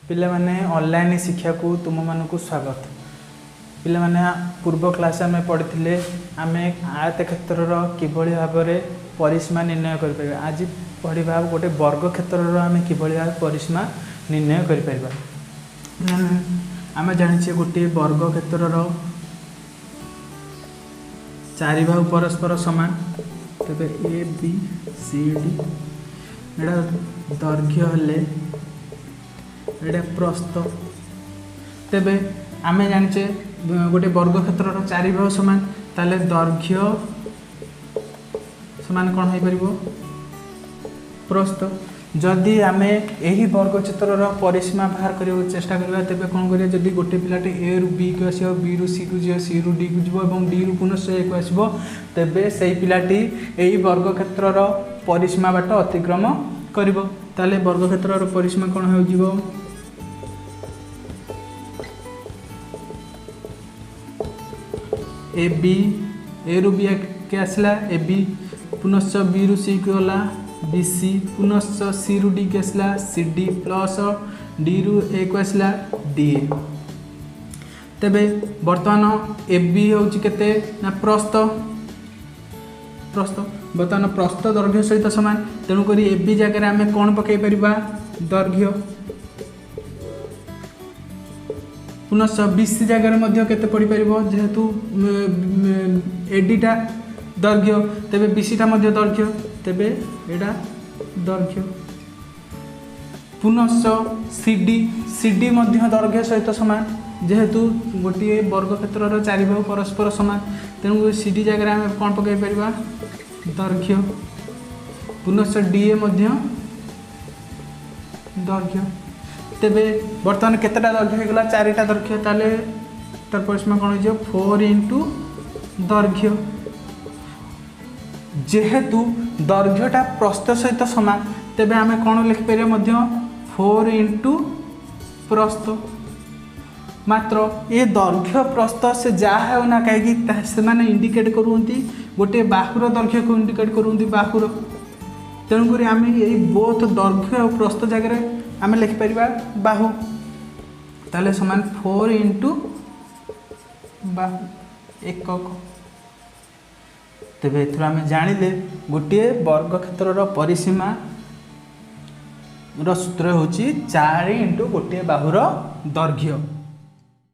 ପିଲାମାନେ, ଅନଲାଇନ୍ ଶିକ୍ଷାକୁ ତୁମମାନଙ୍କୁ ସ୍ୱାଗତ। ପିଲାମାନେ, ପୂର୍ବ କ୍ଲାସ୍ ଆମେ ପଢ଼ିଥିଲେ ଆମେ ଆୟତ କ୍ଷେତ୍ରର କିଭଳି ଭାବରେ ପରିସୀମା ନିର୍ଣ୍ଣୟ କରିପାରିବା। ଆଜି ପଢ଼ିବା ଗୋଟେ ବର୍ଗ କ୍ଷେତ୍ରର ଆମେ କିଭଳି ଭାବେ ପରିସୀମା ନିର୍ଣ୍ଣୟ କରିପାରିବା। ଆମେ ଜାଣିଛେ, ଗୋଟିଏ ବର୍ଗ କ୍ଷେତ୍ରର ଚାରି ବାହୁ ପରସ୍ପର ସମାନ। ତେବେ ଏ ବି ସି ଡି ଏଇଟା ଦୈର୍ଘ୍ୟ ହେଲେ ଏଇଟା ପ୍ରସ୍ଥ। ତେବେ ଆମେ ଜାଣିଛେ, ଗୋଟେ ବର୍ଗ କ୍ଷେତ୍ରର ଚାରି ବାହୁ ସମାନ, ତାହେଲେ ଦୈର୍ଘ୍ୟ ସମାନ କ'ଣ ହେଇପାରିବ? ପ୍ରସ୍ଥ। ଯଦି ଆମେ ଏହି ବର୍ଗଚିତ୍ରର ପରିସୀମା ବାହାର କରିବାକୁ ଚେଷ୍ଟା କରିବା, ତେବେ କ'ଣ କରିବା? ଯଦି ଗୋଟେ ପିଲାଟି ଏରୁ ବିକୁ ଆସିବ, ବିରୁ ସିକୁ ଯିବ, ସିରୁ ଡିକୁ ଯିବ ଏବଂ ଡିରୁ ପୁନଶ୍ଚ ଏକୁ ଆସିବ, ତେବେ ସେଇ ପିଲାଟି ଏହି ବର୍ଗକ୍ଷେତ୍ରର ପରିସୀମା ବାଟ ଅତିକ୍ରମ କରିବ। ତାହେଲେ ବର୍ଗକ୍ଷେତ୍ରର ପରିସୀମା କ'ଣ ହେଉଯିବ? ଏ ବି, ଏରୁ ବି ଆସିଲା ଏ ବି, ପୁନଶ୍ଚ ବିରୁ ସିକୁ ଗଲା ବି ସି, ପୁନଶ୍ଚ ସିରୁ ଡିକୁ ଆସିଲା ସି ଡି, ପ୍ଲସ୍ ଡିରୁ ଏକୁ ଆସିଲା ଡି ଏ। ତେବେ ବର୍ତ୍ତମାନ ଏ ବି ହେଉଛି କେତେ ନା ପ୍ରସ୍ଥ। ପ୍ରସ୍ଥ ବର୍ତ୍ତମାନ ପ୍ରସ୍ଥ ଦୈର୍ଘ୍ୟ ସହିତ ସମାନ। ତେଣୁକରି ଏ ବି ଜାଗାରେ ଆମେ କ'ଣ ପକାଇ ପାରିବା? ଦୈର୍ଘ୍ୟ। ପୁନଶ୍ଚ ବି ସି ଜାଗାରେ ମଧ୍ୟ କେତେ ପଡ଼ିପାରିବ? ଯେହେତୁ ଏଡିଟା ଦୈର୍ଘ୍ୟ, ତେବେ ବି ସିଟା ମଧ୍ୟ ଦୈର୍ଘ୍ୟ। ତେବେ ଏଇଟା ଦୈର୍ଘ୍ୟ। ପୁନଶ୍ଚ ସି ଡି, ସି ଡି ମଧ୍ୟ ଦୈର୍ଘ୍ୟ ସହିତ ସମାନ। ଯେହେତୁ ଗୋଟିଏ ବର୍ଗକ୍ଷେତ୍ରର ଚାରି ବାହୁ ପରସ୍ପର ସମାନ, ତେଣୁ ସି ଡି ଜାଗାରେ ଆମେ କ'ଣ ପକାଇ ପାରିବା? ଦୈର୍ଘ୍ୟ। ପୁନଶ୍ଚ ଡି ଏ ମଧ୍ୟ ଦୈର୍ଘ୍ୟ। ତେବେ ବର୍ତ୍ତମାନ କେତେଟା ଦୈର୍ଘ୍ୟ ହେଇଗଲା? ଚାରିଟା ଦୈର୍ଘ୍ୟ। ତାହେଲେ ତାର ପରିସୀମା କ'ଣ ହେଇଯିବ? ଫୋର୍ ଇଣ୍ଟୁ ଦୈର୍ଘ୍ୟ। ଯେହେତୁ ଦୈର୍ଘ୍ୟଟା ପ୍ରସ୍ଥ ସହିତ ସମାନ, ତେବେ ଆମେ କ'ଣ ଲେଖିପାରିବା ମଧ୍ୟ? ଫୋର୍ ଇଣ୍ଟୁ ପ୍ରସ୍ଥ। ମାତ୍ର ଏ ଦୈର୍ଘ୍ୟ ପ୍ରସ୍ଥ ସେ ଯାହା ହେଉ ନା କାହିଁକି, ସେମାନେ ଇଣ୍ଡିକେଟ୍ କରୁଛନ୍ତି ଗୋଟିଏ ବାହୁର ଦୈର୍ଘ୍ୟକୁ ଇଣ୍ଡିକେଟ୍ କରୁଛନ୍ତି ବାହୁର। ତେଣୁକରି ଆମେ ଏଇ ବୋଥ୍ ଦୈର୍ଘ୍ୟ ଆଉ ପ୍ରସ୍ଥ ଜାଗାରେ ଆମେ ଲେଖିପାରିବା ବାହୁ। ତାହେଲେ ସମାନ ଫୋର୍ ଇଣ୍ଟୁ ବାହୁ ଏକକ। ତେବେ ଏଥିରୁ ଆମେ ଜାଣିଲେ, ଗୋଟିଏ ବର୍ଗକ୍ଷେତ୍ରର ପରିସୀମା ର ସୂତ୍ର ହେଉଛି 4 ଇଣ୍ଟୁ ଗୋଟିଏ ବାହୁର ଦୈର୍ଘ୍ୟ।